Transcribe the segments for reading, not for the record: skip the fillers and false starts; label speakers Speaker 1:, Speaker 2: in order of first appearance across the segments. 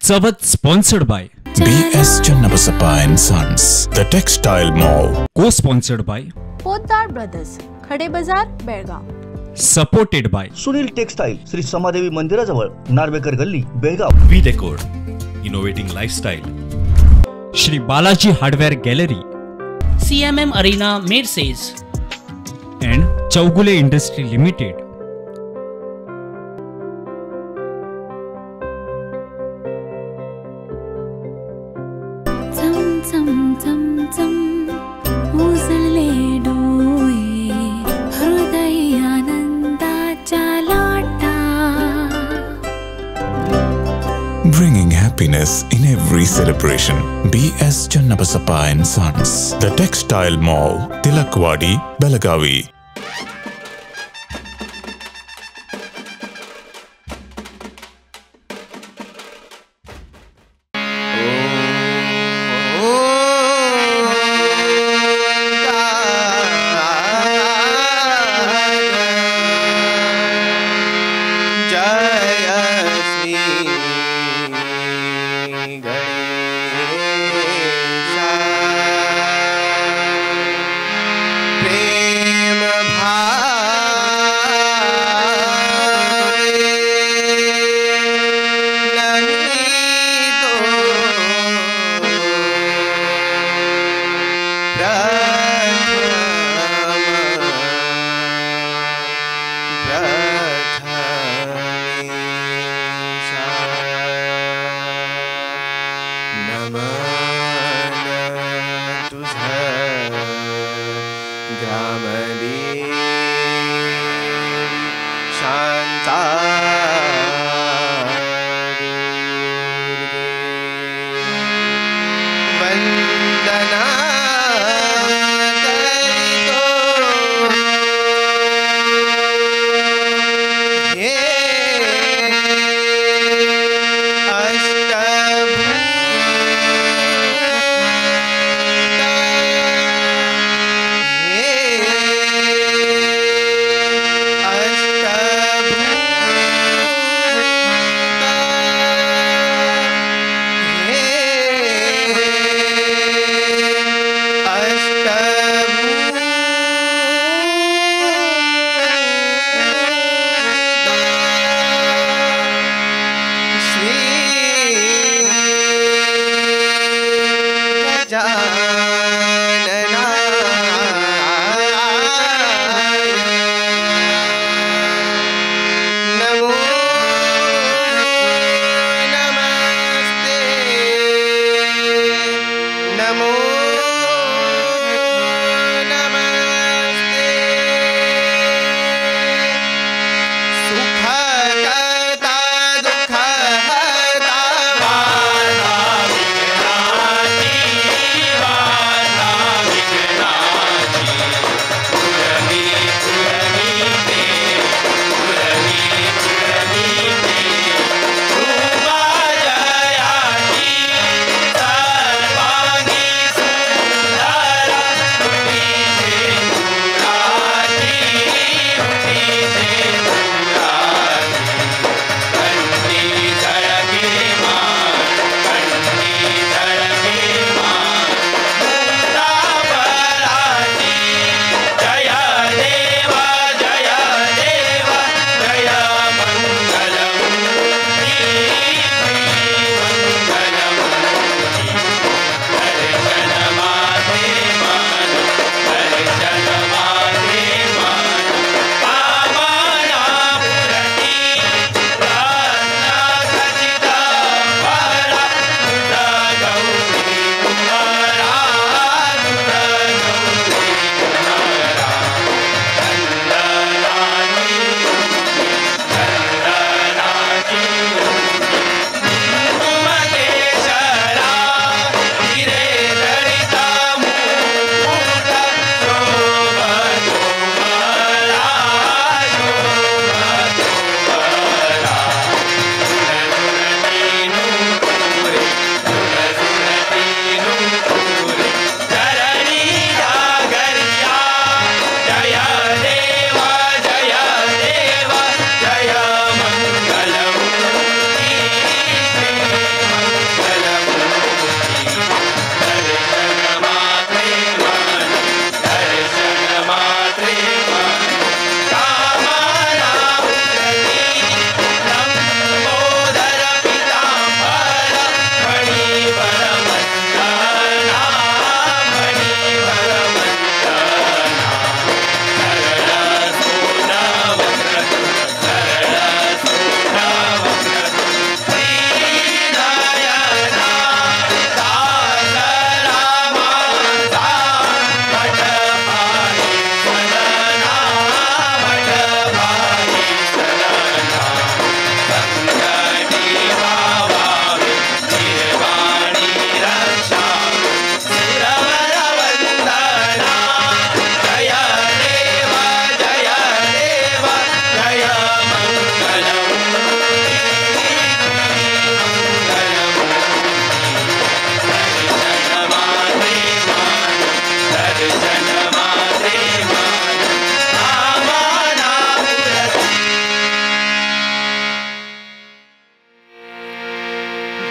Speaker 1: Chavath sponsored by
Speaker 2: B S Channabasappa and sons, the textile mall.
Speaker 1: Co sponsored by
Speaker 3: Potdar brothers, Khade Bazaar, Belgaum.
Speaker 1: Supported by
Speaker 4: Sunil textile, Shri Samadevi मंदिराजवळ, नार्वेकर गल्ली, Belgaum.
Speaker 5: V decor, innovating lifestyle.
Speaker 1: Shri Balaji hardware gallery,
Speaker 6: CMM Arena, Merces,
Speaker 1: and Chougule industry limited.
Speaker 7: चम चम चम चम उजळले डोळे, हृदय आनंदाच्या लाटा.
Speaker 2: Bringing happiness in every celebration. B.S. Channabasappa and Sons, The Textile Mall, Tilakwadi, Belagavi.
Speaker 8: Hey!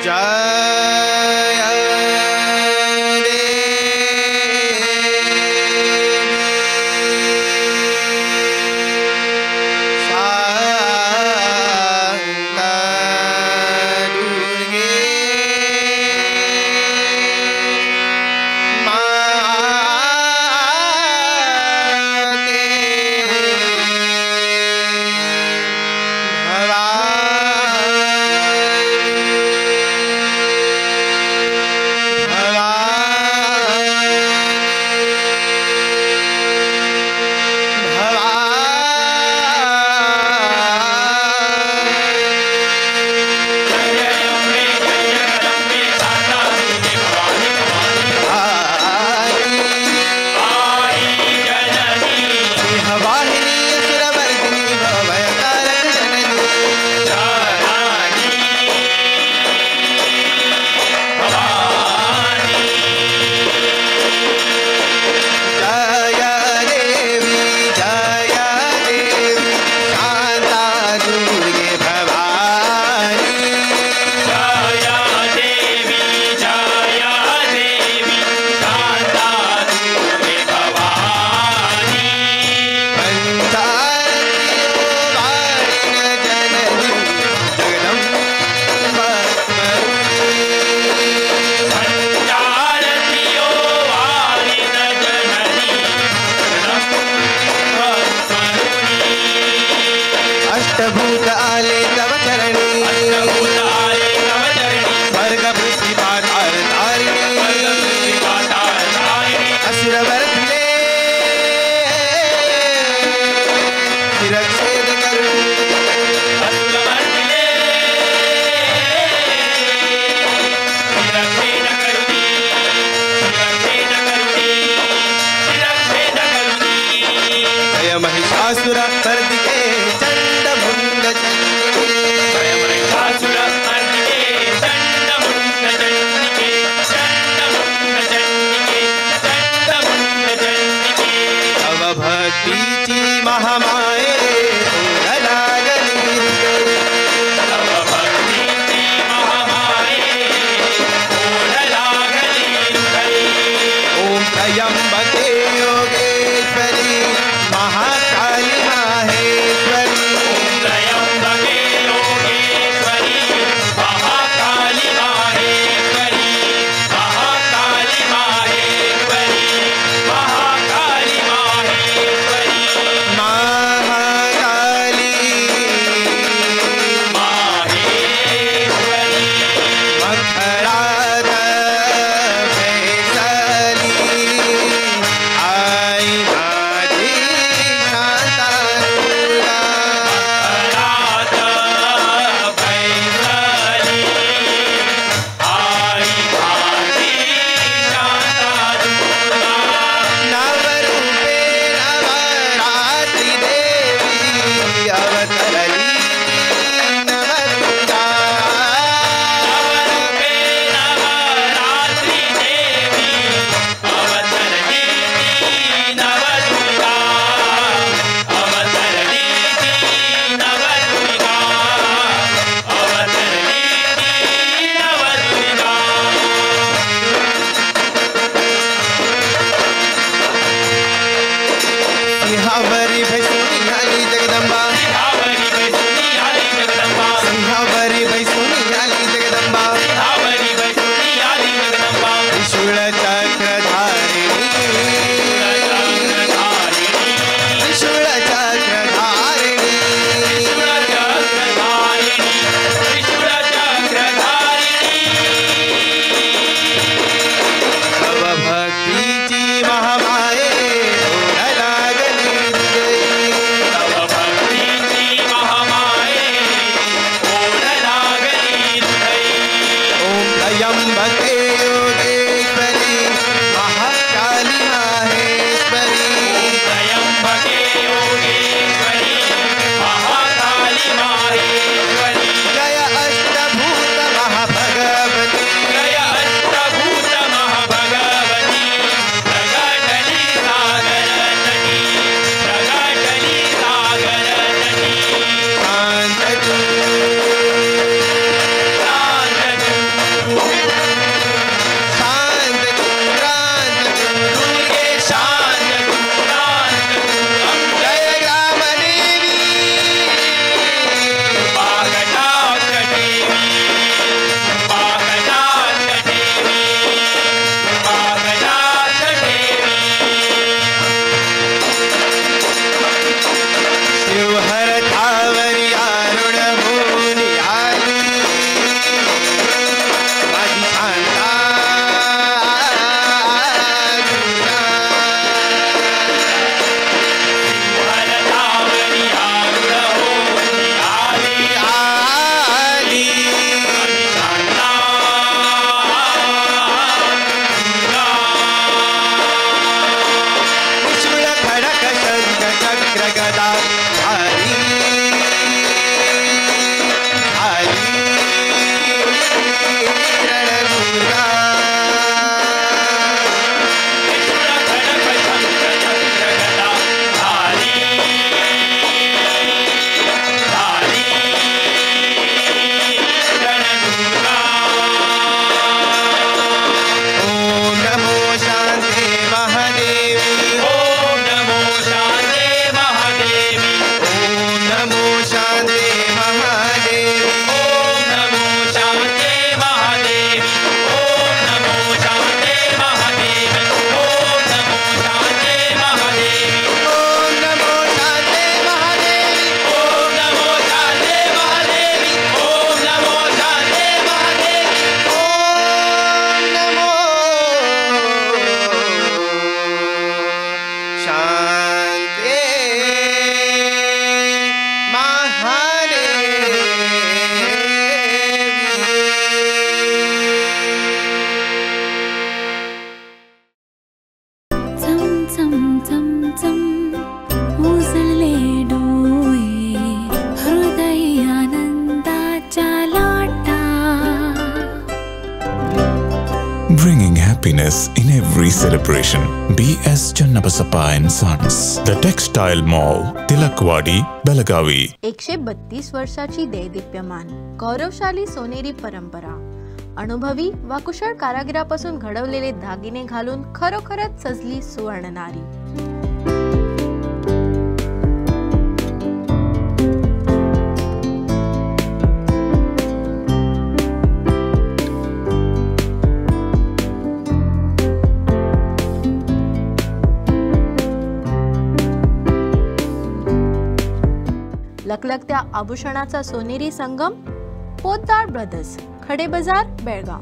Speaker 8: जय शांतादुर्गे माते भवानी सुरवर्धिनी भवतारक जननी जय देवी जय देवी शांतादुर्गे भवानी
Speaker 9: जय देवी जय देवी शांतादुर्गे भवानी
Speaker 8: पंचारतियो वारिण जननी जगदम्बा
Speaker 9: संचारतियो वारिण जननी जगदम्ब स्मरुणी
Speaker 8: अष्टभूत आले तव चरणी
Speaker 9: अष्टभूत आले तव चरणी
Speaker 8: स्वर्ग पृथ्वी पाताळ तारिणी
Speaker 9: स्वर्ग पृथ्वी पाताळ तारिणी
Speaker 8: असुरवर्धिने शिरच्छेद करुणी
Speaker 9: असुरवर्धिने शिरच्छेद करुणी शिरच्छेद करुणी शिरच्छेद करुणी
Speaker 8: जय महिषासुर मर्दिके चंड मुंड चंडिके
Speaker 9: जय महिषासुर मर्दिके चंड मुंड चंडिके चंड मुंड चंडिके चंड मुंड चंडिके
Speaker 8: तव भक्तीची महामाये ओढ लागली हृदयी.
Speaker 9: तव भक्तीची महामाये ओढ लागली हृदयी.
Speaker 8: ओम त्र्यंबके योगेश्वरी महाकाली माहेश्वरी
Speaker 9: त्र्यंबके योगेश्वरी महाकाली माहेश्वरी महाकाली माहेश्वरी महाकाली माहेश्वरी
Speaker 8: महाकाली
Speaker 9: माहेश्वरी
Speaker 8: मखरात फैसली आई माझी शांतादुर्गा
Speaker 9: रात फैसली आई माझी शांतादुर्गा
Speaker 8: नवरूपे नवरात्रि देवी अवतरली नवदुर्गा
Speaker 9: नवरूपे नवरात्रि देवी अवतरली नवदुर्गा अवतरली नवदुर्गा अवतरली नवदुर्गा
Speaker 8: सिंहावरी भैसुनी आली जगदंबा
Speaker 9: सिंहावरी बैसुनी आली जगदंबा
Speaker 8: सिंहावरी भैसुनी आली जगदंबा
Speaker 9: सिंहावरी बैसुनी आली जगदंबा
Speaker 8: त्रिशूळ चक्रधारिणी त्रिशूळ चक्रधारिणी
Speaker 9: त्रिशूळ चक्रधारिणी त्रिशूळ चक्रधारिणी
Speaker 8: तव भक्तीची महामाये ओढ लागली हृदयी.
Speaker 9: तव भक्तीची महामाये ओढ लागली हृदयी.
Speaker 8: ओम त्र्यंबके योगेश्वरी महाकाली माहेश्वरी
Speaker 9: त्र्यंबके योगेश्वरी महाकाली माहेश्वरी
Speaker 8: जय अष्टभूत महाभगवती
Speaker 9: जय अष्टभूत महाभगवती प्रगटली सागर तटी प्रगटली सागर तटी
Speaker 8: शांत
Speaker 9: शांत
Speaker 2: bringing happiness in every celebration. B.S. Channabasappa and Sons, The Textile Mall, Tilakwadi, Belagavi.
Speaker 3: 132 वर्षाची दैदिप्यमान गौरवशाली सोनेरी परंपरा, अनुभवी वा कुशळ कारागिरापासून घडवलेले दागिने घालून खरोखरच सजली सुवर्णनारी. लकलकत्या आभूषणाचा सोनेरी संगम, पोद्दार ब्रदर्स, खडे बाजार, बेळगाव.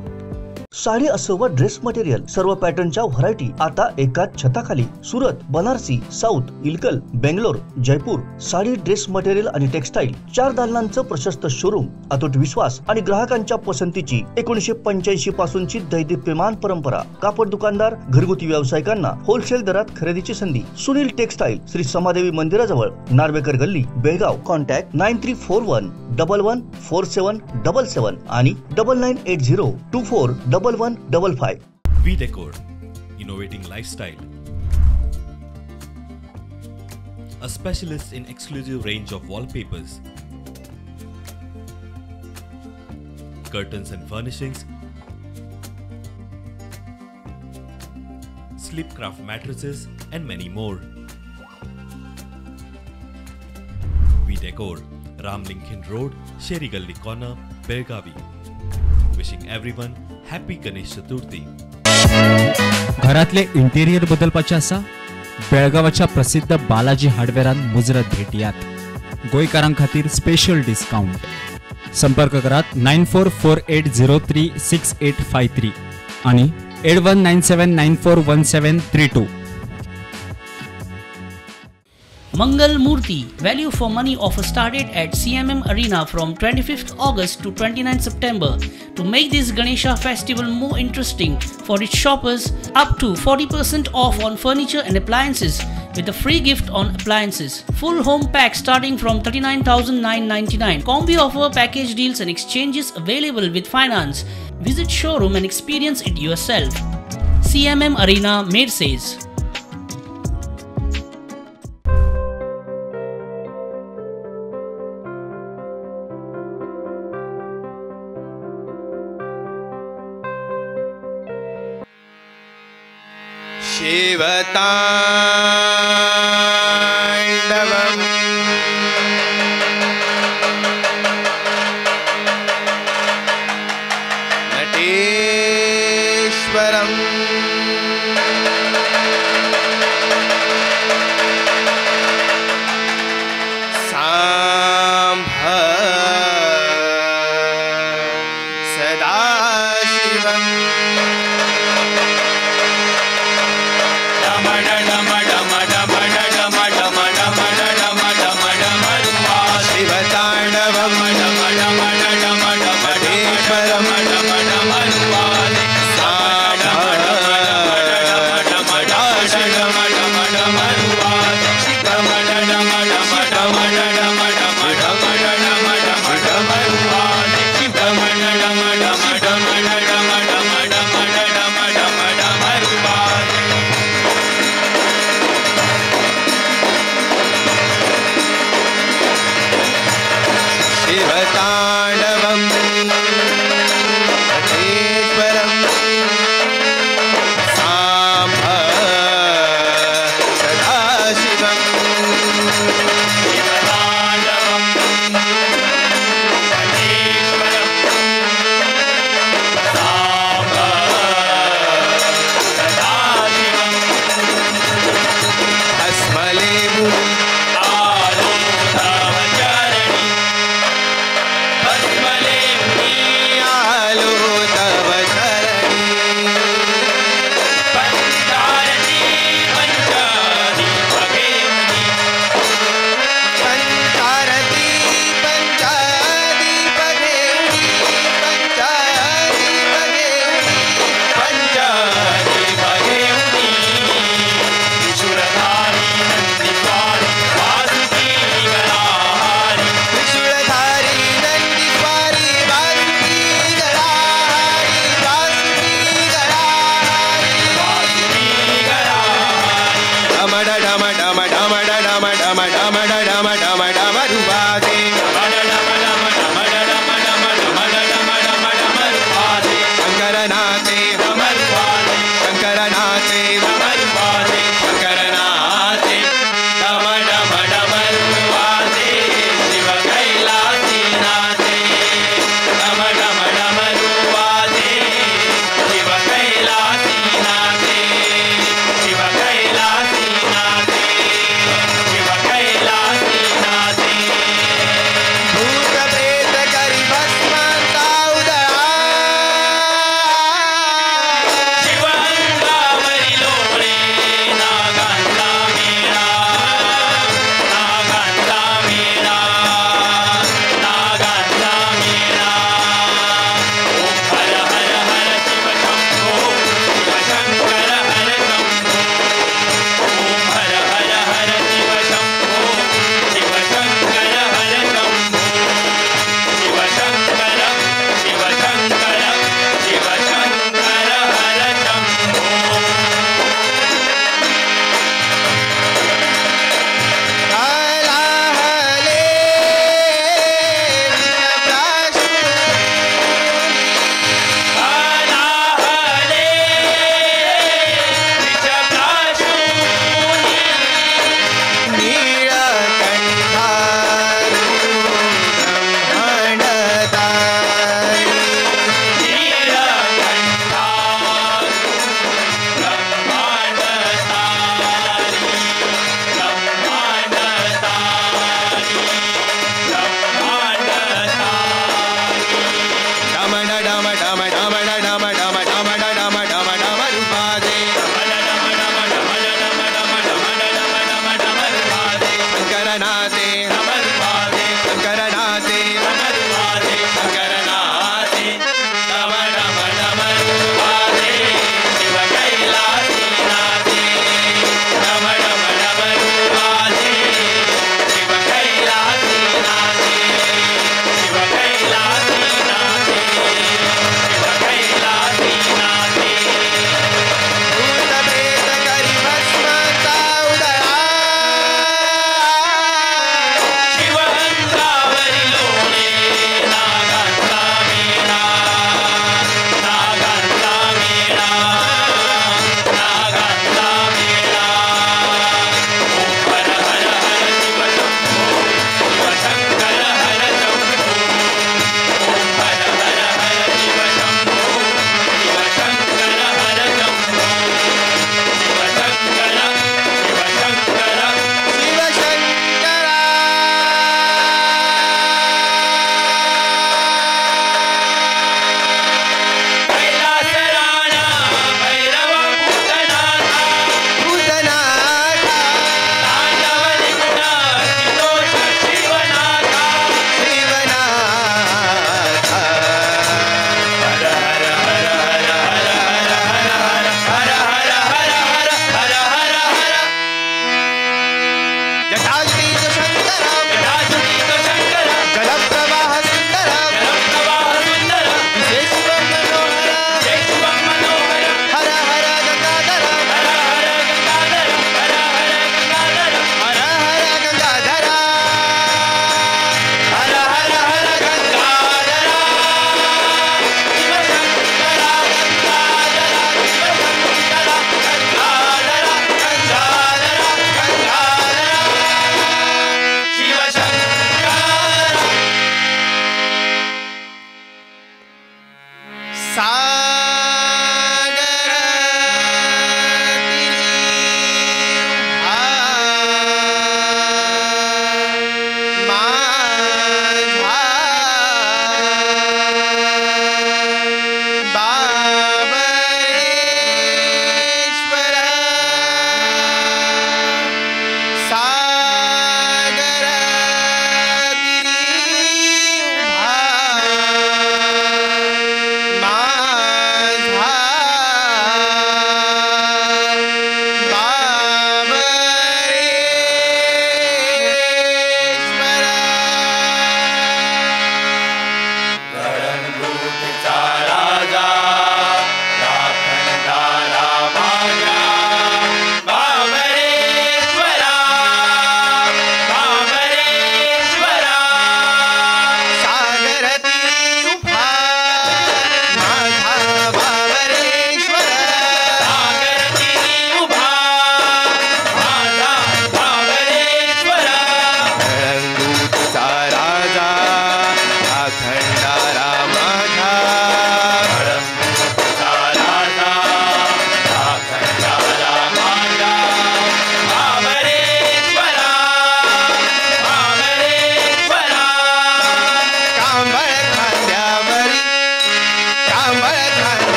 Speaker 4: साडी असो व ड्रेस मटेरियल, सर्व पॅटर्नच्या व्हरायटी आता एकाच छताखाली. Surat, Banarasi, south, Ilkal, Bangalore, Jaipur sari, dress material आणि टेक्सटाईल 4 दालनांचं प्रशस्त शोरूम. अतूट विश्वास आणि ग्राहकांच्या पसंतीची 1985 पासूनची दैदिप्यमान परंपरा. कापड दुकानदार, घरगुती व्यावसायिकांना होलसेल दरात खरेदीची संधी. सुनील टेक्सटाईल, श्री समादेवी मंदिराजवळ, नार्वेकर गल्ली, बेळगाव. कॉन्टॅक्ट 9341 11 47 77 आणि 9980 24 11 55.
Speaker 5: V Decor, innovating lifestyle. A specialist in exclusive range of wallpapers, curtains and furnishings, Sleepcraft mattresses and many more. V Decor, Ramlingkhin Road, Sherigalli Corner, Belgavi. Wishing everyone happy Ganesh Chaturthi.
Speaker 1: घरातले interior बदलपाचे आसा? बेळगावाच्या प्रसिद्ध बालाजी हार्डवेरान मुजरत भेटयात. गोंयकारां खातीर special discount. संपर्क करात 944803 6853 आणि 819794 1732.
Speaker 6: Mangal Murthy value for money offer started at CMM Arena from 25th August to 29th September to make this Ganesha festival more interesting for its shoppers. Up to 40% off on furniture and appliances with a free gift on appliances. Full home pack starting from 39,999. Combi offer, package deals and exchanges available with finance. Visit showroom and experience it yourself. CMM Arena, Mercedes.
Speaker 8: शिवतांडवम् नटेश्वरम् Samb Sadasivam.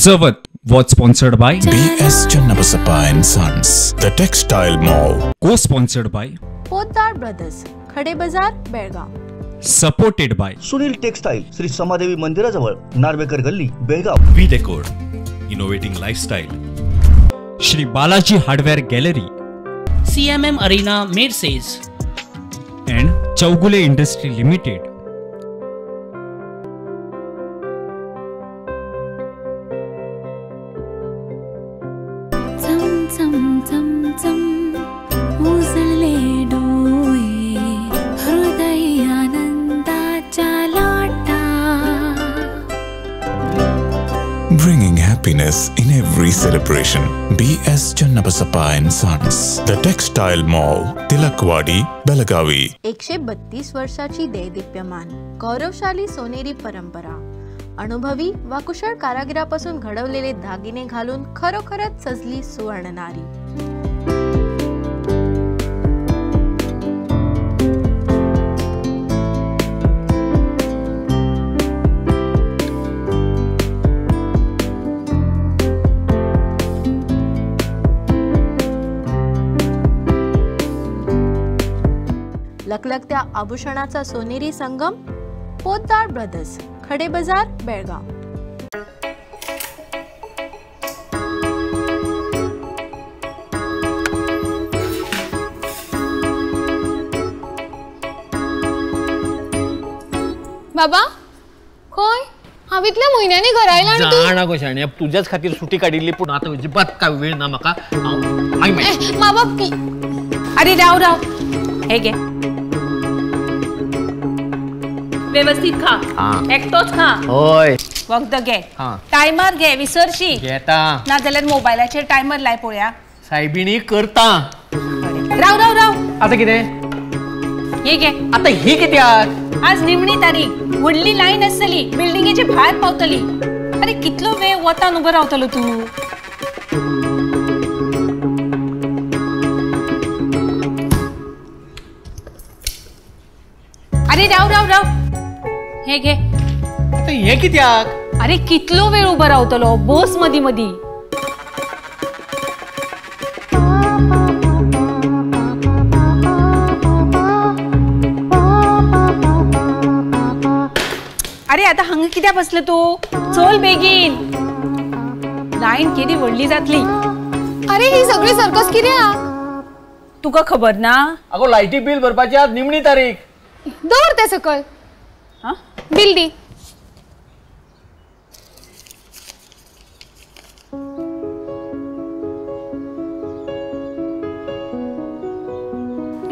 Speaker 1: Chavath was sponsored by
Speaker 2: B S Channabasappa and Sons, the textile mall.
Speaker 1: Co sponsored by
Speaker 3: Potdar brothers, Khade Bazaar, Belgaum.
Speaker 1: Supported by
Speaker 4: Sunil textile, Shri Samadevi मंदिराजवळ, नार्वेकर गल्ली, Belgaum.
Speaker 5: V Decor, innovating lifestyle.
Speaker 1: Shri Balaji hardware gallery,
Speaker 6: CMM Arena, Merces,
Speaker 1: and Chowgule industry limited.
Speaker 7: चम चम चम चम उजळले डोळे, हृदय आनंदाच्या लाटा.
Speaker 2: Bringing happiness in every celebration. B.S. Channabasappa and Sons, The Textile Mall, Tilakwadi, Belagavi.
Speaker 3: 132 वर्षाची दैदिप्यमान गौरवशाली सोनेरी परंपरा, अनुभवी वा कुशळ कारागिरापासून घडवलेले दागिने घालून खरोखरच सजली सुवर्णनारी. लकलकत्या आभूषणाचा सोनेरी संगम, पोद्दार ब्रदर्स, खडे बाजार, बेळगाव.
Speaker 10: बाबा खंय हांव इतल्या म्हयन्यांनी घरा आयला आनी तूं
Speaker 11: जाणा गो शाण्या, तुज्याच खातीर सुटी काडिल्ली, पूण आतां अजिबात काय वेळ ना म्हाका.
Speaker 10: मा बाप की
Speaker 12: अरे राव राव, हे घे, व्यवस्थित खा, एकटोच खा.
Speaker 11: होय,
Speaker 12: वखद घे, टायमर घे, विसरशी
Speaker 11: घेता
Speaker 12: ना जाल्यार मोबायलाचेर टायमर लाय पळोवया.
Speaker 11: सायबिणी करता.
Speaker 12: राव राव राव,
Speaker 11: आता कितें?
Speaker 12: हे घे.
Speaker 11: आता ही कित्याक?
Speaker 12: आज निमणी तारीख, व्हडली लायन आसतली, बिल्डिंगेचे भायर पावतली. अरे कितलो वेळ वतान उबो रावतलो तूं? अरे राव राव राव, हे घे.
Speaker 11: आता हे कित्याक?
Speaker 12: अरे कितलो वेळ उबो रावतलो, बस मदी मदी. अरे आता हांगा कित्याक बसलो तूं? चल बेगीन, लायन केदी व्हडली जातली.
Speaker 10: अरे ही सगळी सर्कस कित्याक?
Speaker 12: तुका खबर ना?
Speaker 11: अगो लायटी बिल भरपाची आज निमणी तारीख.
Speaker 10: दवर ते सकल, बिल दी.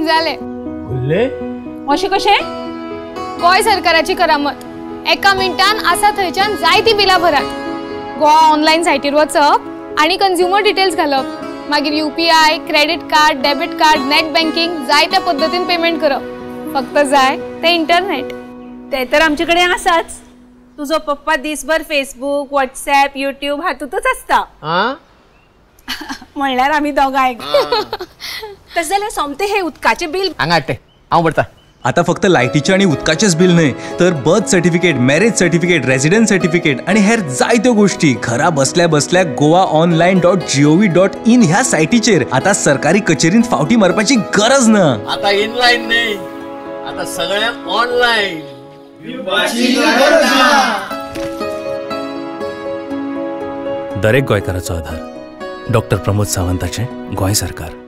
Speaker 10: जालें.
Speaker 11: उरले
Speaker 12: अशें कशें?
Speaker 10: गोंय सरकाराची करामत, एका मिनटान आसा थंयच्यान जायती बिलां भरात. गोवा ऑनलायन सायटीर वचप आनी कंझ्युमर डिटेल्स घालप, मागीर UPI, credit card, debit card, net banking, जाय त्या पद्दतीन पेमेंट करप. फक्त जाय ते इंटरनेट.
Speaker 12: ते तर आमचे कडेन आसाच. तुजो पप्पा दिसभर फेसबूक, व्हॉट्सॲप, युट्यूब हातूंतच आसता. म्हणल्यार आमी दोगांय. तशें जाल्यार सोमतें हें उदकाचें बिल
Speaker 11: हांगा हाडटे, हांव भरता.
Speaker 13: आता फक्त लायटीचें आनी उदकाचेंच बिल न्हय, तर birth certificate, marriage certificate, residence certificate आनी हेर जायत्यो गोष्टी घरा बसल्या बसल्या गोवा ऑनलायन .gov.in ह्या सायटीचेर आता सरकारी कचेरींत फावटी मारपाची गरज ना.
Speaker 11: आता इनलायन न्हय, आता सगळें ऑनलायन.
Speaker 5: दरेक गोंयकाराचो आधार, डॉक्टर प्रमोद सावंताचें गोंय सरकार.